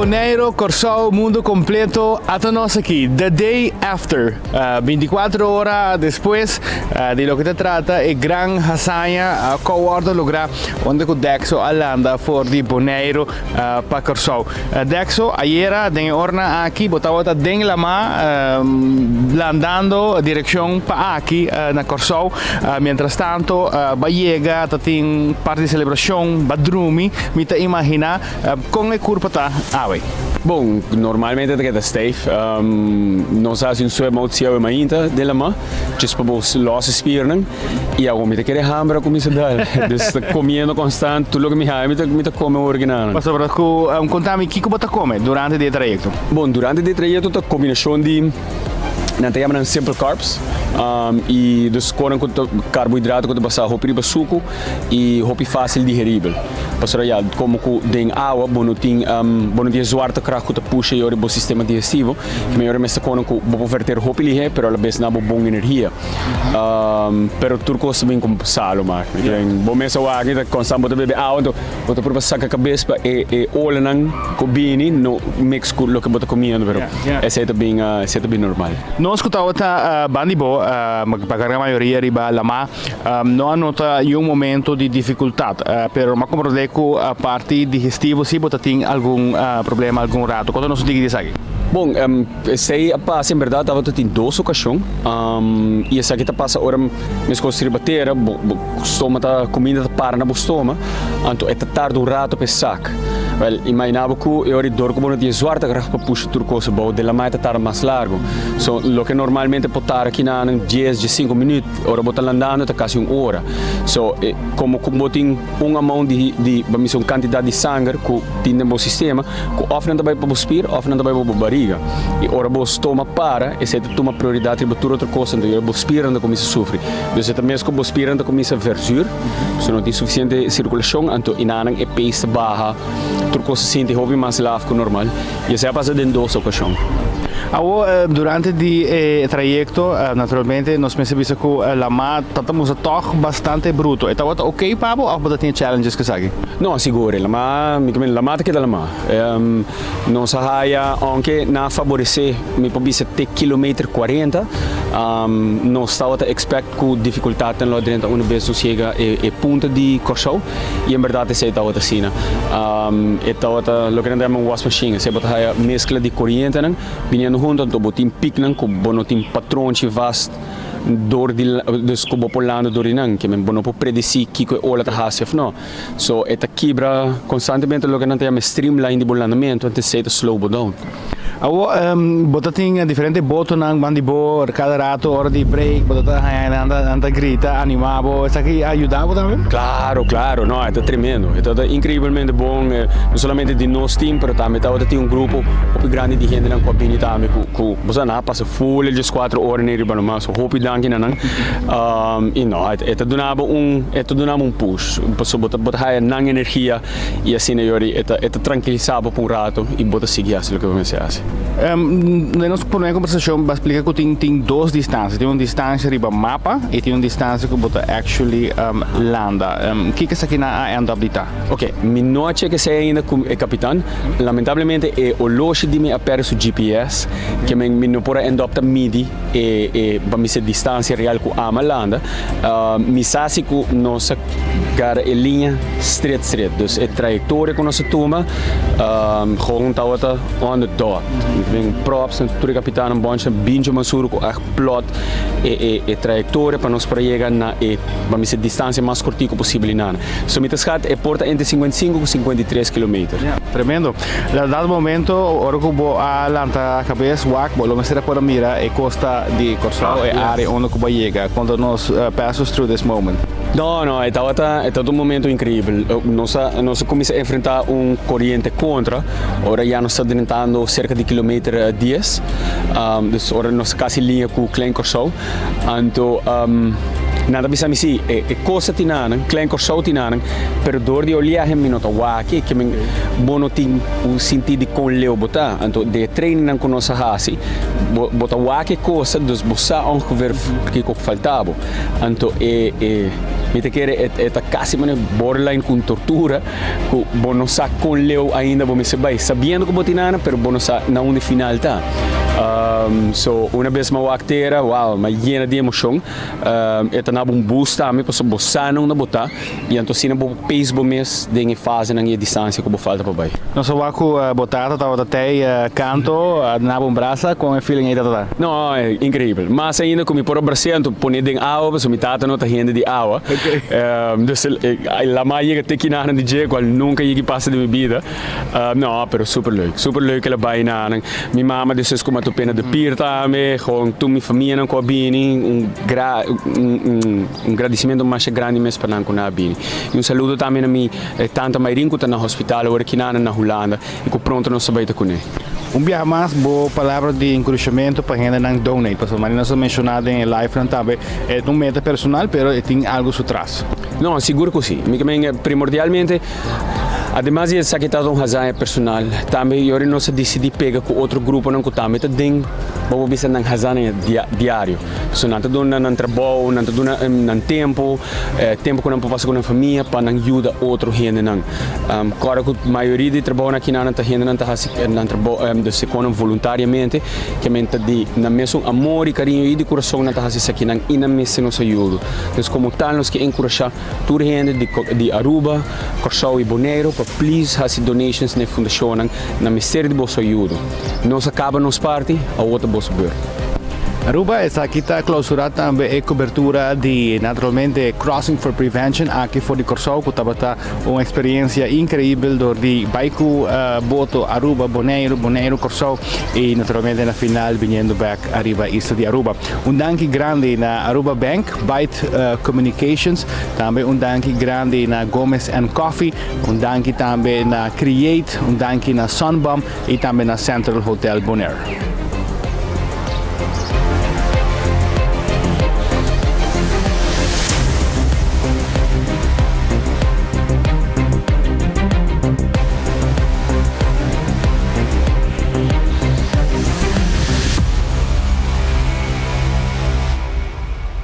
Boneiro, Kòrsou, mundu kompleto, ata nos aki, the day after, 24 ora despues di loke ta trata e gran hazaña ku a wòrdu lográ unda ku Dexo a landa for di Boneiro pa Kòrsou. Dexo, ayera den e oranan aki bo tabata den lamá landando direkshon pa aki na Kòrsou. Mientras tanto ba yega ta tin parti di selebrashon, ba drumi, mi ta imaginá kon e kurpa ta awe. Bon, normalmente ta keda stijf. Nos a hasi un swim-out si awe mainta den lamá, djis pa bo lòs e spiernan. I awor mi ta kere hamber a kuminsá dal. Dus ta komiendo konstant, tur loke mi haña mi ta mi ta kome awor kinanan. Pasobra ku konta mi kiko bo ta kome durante di e trayekto? Bon, durante di e trayekto ta kombinashon di. Nan ta yama nan simple carbs y dus konan ku ta karbohidrato ku ta basá hopi riba suku y hopi fásil digeribel. Pasobra ya komo ku den awa bo no tin bo no tin e zwaartekracht ku ta pusha yori bo sistema digestivo, ki mayoria mester konan ku bo por verter hopi lihé pero alabes na bo bon energia. Pero tur kos ta bin ku salo mak. Bo mes a wak ta konstant bo ta bebe awa anto Bo ta prueba saca cabes pa e e olanan cu bini no mix cu loke bo ta comiendo pero esey ta bin esey ta bin normal. Nos cu tabata bandi bo pa gran mayoria riba lama no a nota yun momento di dificultad pero mi a comprende cu parti digestivo si bo ta tin algun problema algun rato. Conta nos un tiki di esaki. Bon, esey a pasa en berdad tabata tin dos ocasion y esaki ta pasa ora mescos riba tera bo bo stoma ta cuminda ta para na bo stoma. Anto e ta tarda un rato pa e sak. Wel, imagina bo ku e ora di dor ku bo no tin e zwaartekracht pa pusha tur kos abou, den lamai ta tarda mas largu. So, loke normalmente por tarda kinanan dies, diesinku minüt, ora bo ta landando ta kasi un ora. So, e komo ku bo tin un amount di, di, bo misa un kantidat di sanger ku tin den bo sistema, ku òf nan ta bai pa bo spier òf nan ta bai pa bo bariga. I ora bo stoma para, esei ta tuma prioridat riba tur otro kos, anto bo spiernan ta kuminsa sufri. Dus e ta mes ku bo spiernan ta kuminsa verzuur. So no tin suficiente circulacion, anto inanan e pace ta baha, tur cos ta sinti hopi mas laf cu normal. Y esey a pasa den dos ocasion. Awor, durante di e trayecto, naturalmente nos mester bisa cu lama ta ta musa tog bastante bruto. E tabata ok pa bo of bo ta tin challenges cu esaki? No, sigur. E lama, mi ta mira, lama ta keda lama. Nos a haya, aunke nan a faborece, mi por bisa te kilometer 40, nos tabata expect Ku difikultatnan lo a drenta unda bes nos yega e punta di Kòrsou i en bèrdat esei tabata asina. E tabata loke nan ta yama un wasmachine, esei bo ta haya meskla di korientenan biniendo huntu anto bo tin piknan ku bo no tin patronchi vast dor di dus ku bo por landa dor di nan, ke men bo no por predesí kiko e ola ta hasi òf no. So e ta kibra konstantemente loke nan ta yama e streamline di bo landamentu anto esei ta slow bo down. Awor bo ta tin diferente botonan ban di bo kada rato ora di break bo ta haña nan ta nan ta grita anima bo esaki a yuda bo tambe? Claro claro no e ta tremendo e ta increiblemente bon no solamente di nos team pero tambe tabata tin un grupo hopi grandi di hendenan ku a bini tambe ku ku bo sa nan a pasa full e dieskuater ora nei riba nomás so hopi danki na nan i no e ta duna bo un e ta duna bo un push pasobra bo ta bo ta haya nan energia I asina yori e ta e ta trankilisá bo pa un rato i bo ta sigui hasi loke bo mester hasi. Den nos promé kombersashon bo a splika ku tin tin dos distansia, tin un distansia riba mapa i tin un distansia ku bo ta actually landa. Kiko esaki nan a end up di ta? Ok, mi no a cheke esei ainda ku e kapitan. Lamentablemente e oloshi di mi a pèrdè su GPS, ke men mi no por a end up ta midi e e pa mi se distansia real ku ama landa. Mi sa si ku nos a gara e liña stret stret, dus e trayektoria ku nos a tuma gewoon tabata on the dot. Mi props na tur e kapitannan bonchi na Bincho Mansur ku a plot e e trayektoria pa nos por a yega na e pa mi se distansia mas kortiku posibel i nana. So mi ta skat e por ta entre 55 ku 53 kilometer. Tremendo. Na dado momento ora ku bo a lanta kabes wak bo lo mester a por a mira e kosta di Kòrsou, e área unda ku bo a yega. Konta nos pass us through this moment. No, no, e tabata e tabata un momento increibel. Nos a nos a cuminsa enfrenta un coriente contra ora ya nos ta drentando cerca di kilometer dies, dus ora nos casi liña cu Klein Kòrsou. Anto nan ta bisa mi si e e cosa tin anan, Klein Kòrsou tin anan, pero dor di oleahe mi no ta wak e, ke men bo no tin un sinti di kon leu bo ta. Anto den e trainingnan ku nos a hasi, bo bo ta wak e cosa, dus bo sa ongeveer kiko ku falta bo. Anto e e. Mi ta kere e ta casi manera borderline cu un tortura cu bo no sa con leu ainda bo mester bay, sabiendo cu bo tin ana, pero bo no sa na unda e final ta. So una bes mi a wak tera, wow, mi a yena di emocion. E ta naba un boost tambe pasobra bo sa na unda bo ta y anto asina bo por pace bo mes den e fasenan y e distancia cu bo falta pa bay. Nos a wak cu bo tata tabata tey canto naba un brasa, con e feeling ey tabata? No, increibel. Mas ainda cu mi por a bras'é anto pone den awa pasobra mi tata no ta hende di awa. Dus lama a yega te kinanan di dje cual nunca yegi pasa den mi bida. No, pero super leuk. Super leuk el a bai na nan. Mi mama despues cu mi a top'é na de pier tambe, gewoon tur mi famianan cu a bini, un gra un un gradicimento masha grandi mes pa nan cu nan a bini. Y un saludo tambe na mi tanta Mayrin cu ta na hospital awor aki nan na Hulanda y cu pronto nos ta bai ta cune. Un biaha mas bo palabra di enkurashamentu pa hendenan donate, pasobra manera nos a menshoná den e live nan tambe, e ta un meta personal pero e tin algu su tras. No, sigur ku si. Mi ke men primordialmente, ademas di esaki ta un hazaña personal, tambe yori nos a disidí pega ku otro gruponan ku tambe ta den, bo por bisa nan hazaña diario. Pasobra nan ta duna nan trabou, nan ta duna nan tempu, tempu ku nan por pasa ku nan famia pa nan yuda otro hendenan. Kòrda ku mayoria di trabounan akinan ta hendenan ta hasi nan trabou, dus e konan voluntariamente, ke men ta di nan mesun amor i kariño i di kurason nan ta hasi esakinan i nan mester nos ayudo. Dus komo tal nos ke enkurashá tur hende di di Aruba, Kòrsou i Boneiru pa please hasi donations na e fundashonnan, nan mester di boso ayudo. Nos a kaba nos parti, awor ta boso beurt. Aruba, esaki ta klausurá tambe e kobertura di naturalmente Crossing for Prevention aki for di Kòrsou ku tabata un eksperensia inkreibel dor di bai ku boto Aruba, Boneiru, Boneiru, Kòrsou i naturalmente na final biniendo bèk ariba isla di Aruba. Un danki grandi na Aruba Bank, Byte Communications, tambe un danki grandi na Gomez and Coffee, un danki tambe na Create, un danki na Sunbum y tambe na Central Hotel Bonaire.